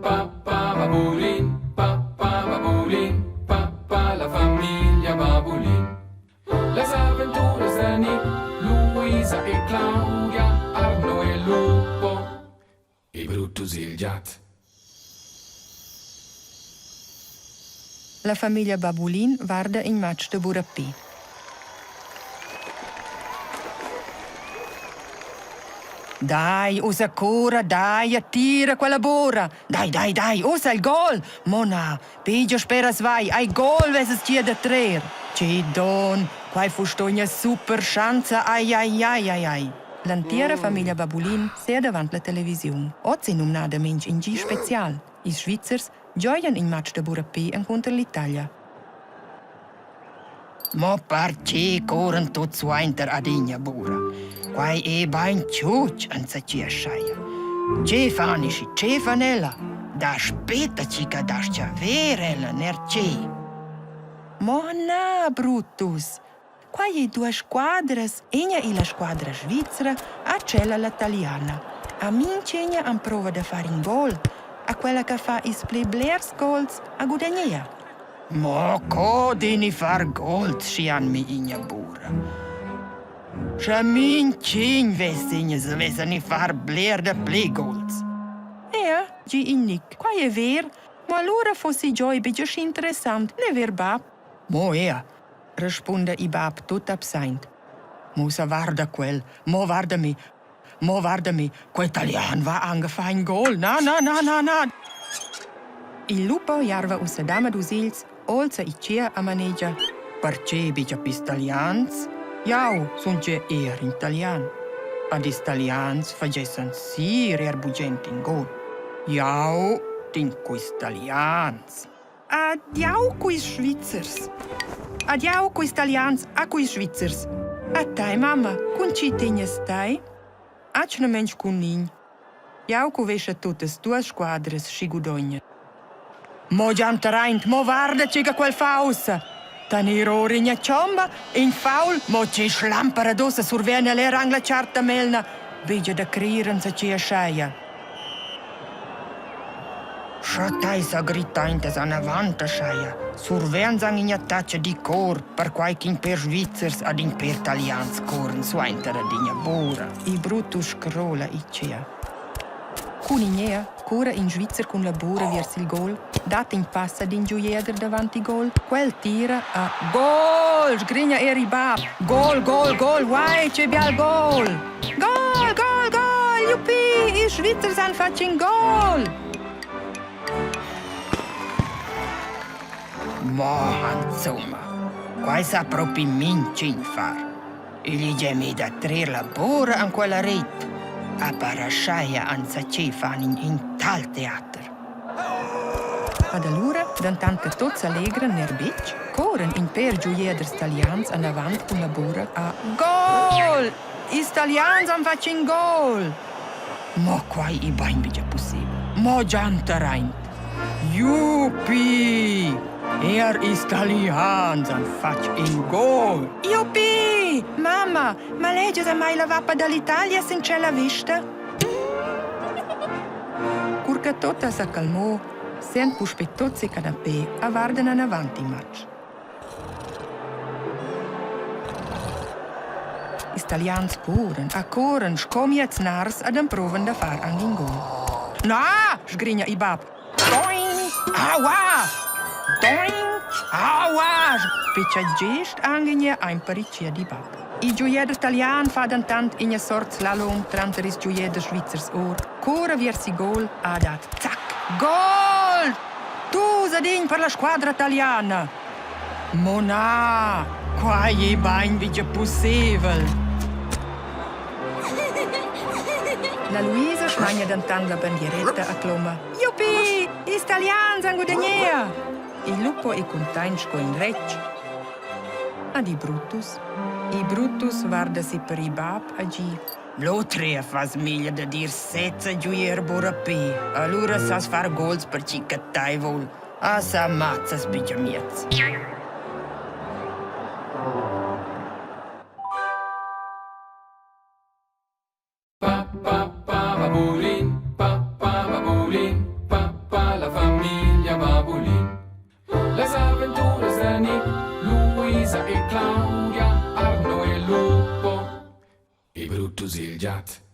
pa pa babulin, pa pa babulin, pa pa la famiglia Babulin. Las aventuras da Nick, Luisa e Claudia, Arno e Lupo e Brutus il giat. La famiglia Babulin varda in matg da burapé. Dai, ussa cura, dai e tira quella bura! Dai, dai, dai, ussa il gol! Mo na, piglia speras vai, ai gol vesas ti da trer! Che don, quai fu sto ina super schanza, ai ai ai ai ai! L'entira famiglia Babulin sea davant la televisiun. Oz è numnadamain in gi spezial. Ils Svizzers gioian in matg da burapé encunter l'Italia. Mo perche cuorran tuots suainter adüna bura? Quai es bain tschutsch enzatgi aschaia. Che fan ischi, che fan ella? Da spetta chi cha das-cha ver ella, ner che? Mo na, Brutus! Quai ei duas squadras, ina ei la squadra svizra, a tschella la taliana. A mintgina emprova da far in gol, a quella che fa ils pli blers gols ha gudagnà. Mo co deni far gols schi han mi ina bura? Sche mintgin vess ina savessani far bler da pli gols. Ea, gi in Nick, quai è ver, mo allura fossi gioi betg aschi interessant, ne ver bab? Mo ea, respunda il bab tut absent. Mo sa varda quel, mo varda mi, mo varda mi, quel talian va anche fa in gol. Na, na, na, na, na. Il lupo jarva ussa damadus ils, olza il tgea a manegia. Perche bigia pis talians? Jau sun gie er in talian. Ad ils talians fagessan sir er bugent in gol. Jau din quist talians. Adiau culs Svizzers. Adiau culs Talians a culs Svizzers. A tai, mamma, cun chi tegnas tai? Atgnamain cun nign. Jau cuvescha tuttas duas squadras schi gudogna. Mo gianteraint, mo varda che che quel fa ussa. Tenir or ina chomba, in faul, mo che schlampera d'ussa survegn el era anc la charta melna. Vegia da crir enzatgi ascheia. Scha tai sa grittaintas anavant ascheia, survegns anc ina tatscha di cor, perquai ch'in pêr Svizzers ad in pêr Talians corn suainter ad ina bura. Il Brutus scrola il tgea. Cun in'ea cura in Svizzer cun la bura viers il gol, dat in pass ad in giuieder davant il gol, quel tira a gol, sgrigna er il bab. Gol, gol, gol, uai, che bial gol! Gol, gol, gol, juppì, ils Svizzers han fatg in gol! Mo insumma, quai sa propi mintgin far. Igl è mi da trer la bora an quella ret. A paraschaia anzaché fan in in tal teater. Ad allura, dantant che tots allegran ner betg, corren in pêr giuieders talians anavant cun la bura a Gol! Ils talians han fatg in gol! Mo quai è bain betg pussibel. Mo gianteraint. Jupi! Er ils talians han fatg in gol. Jupi! Mamma, ma legias a mai la vappa dall'Italia sin tschella vista? Cur che Tota sa calmò, sean puspei tuts il canapé a vardan anavant il matg. Ils Talians curan a curan sco miez nars ed emprovan da far anc in gol. Na, sgrigna il bab. Doing! Aua! Doing! Aua! Spetga gest anc in ein paricchia di bab. Il giuieder talian fa dentant ina sort slalom tranter ils giuieders svizzers or. Cura viers il gol ha dat zac! Gol! Dus ad in per la squadra taliana! Mo na, quai è bain betg pussebel. La Luisa smagna dentant la bandieretta a cloma Juppie! Ils Talians han gudagnà! Il lupo è cuntaint sco in retg. Ad il Brutus. Il Brutus guarda si per il bab a gi. L'autra fas meglier da dir sezza giuier burapé. Allura sas far gols per chi che tai voul. A sa mazzas bigia miez. Pa pa pa babulin, pa pa babulin, pa. pa la famiglia Babulin. Las aventuras da Nick, Luisa e Claudia, Arno e Lupo e Brutus il giat.